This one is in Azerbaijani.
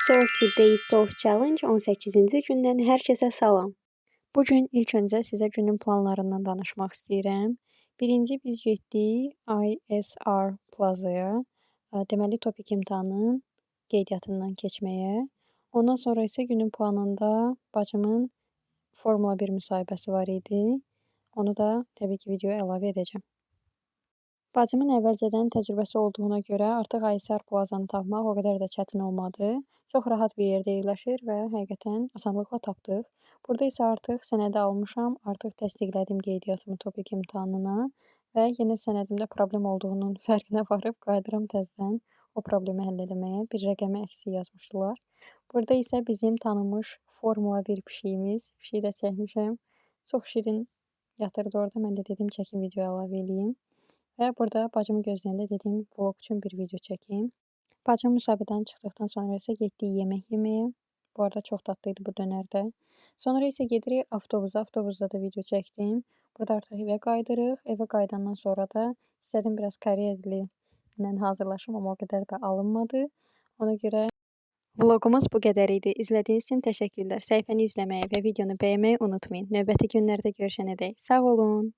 30 Days Soft Challenge 18-ci gündən hər kəsə salam. Bu gün ilk öncə sizə günün planlarından danışmaq istəyirəm. Birinci biz getdik ISR Plazaya. Deməli TOPIK imtahanının qeydiyyatından keçməyə. Ondan sonra isə günün planında bacımın Formula 1 müsahibəsi var idi. Onu da təbii ki, videoya əlavə edəcəm. Bacımın əvvəlcədən təcrübəsi olduğuna görə artıq ISR Plazanı tapmaq o qədər də çətin olmadı. Çox rahat bir yerdə yerləşir və həqiqətən asanlıqla tapdıq. Burada isə artıq sənədi almışam, artıq təsdiqlədim qeydiyyatımı TOPIK imtahanına və yenə sənədimdə problem olduğunun fərqinə varıb qayıdıram təzədən o problemi həll eləməyə. Bir rəqəmi əksik yazmışdılar. Burada isə bizim tanımış Formula 1 pişiyimiz, pişiyi də çəkmişəm. Çox şirin yatırdı orada. Mən də dedim çəkim video əlavə eləyim. Və burada bacımı gözləyəndə dedim vlog üçün bir video çəkim. Bacım müsahibədən çıxdıqdan sonra isə getdik yemək yeməyə. Bu arada çox dadlı idi bu dönər də. Sonra isə gedirik avtobusa. Avtobusda da video çəkdim. Burada artıq evə qayıdırıq. Evə qayıdandan sonra da istədim biraz koreya dili ilə hazırlaşım, amma o qədər də alınmadı. Ona görə vloqumuz bu qədər idi. İzlədiyiniz üçün təşəkkürlər. Səhifəni izləməyi və videonu bəyənməyi unutmayın. Növbəti günlərdə görüşənədək sağ olun.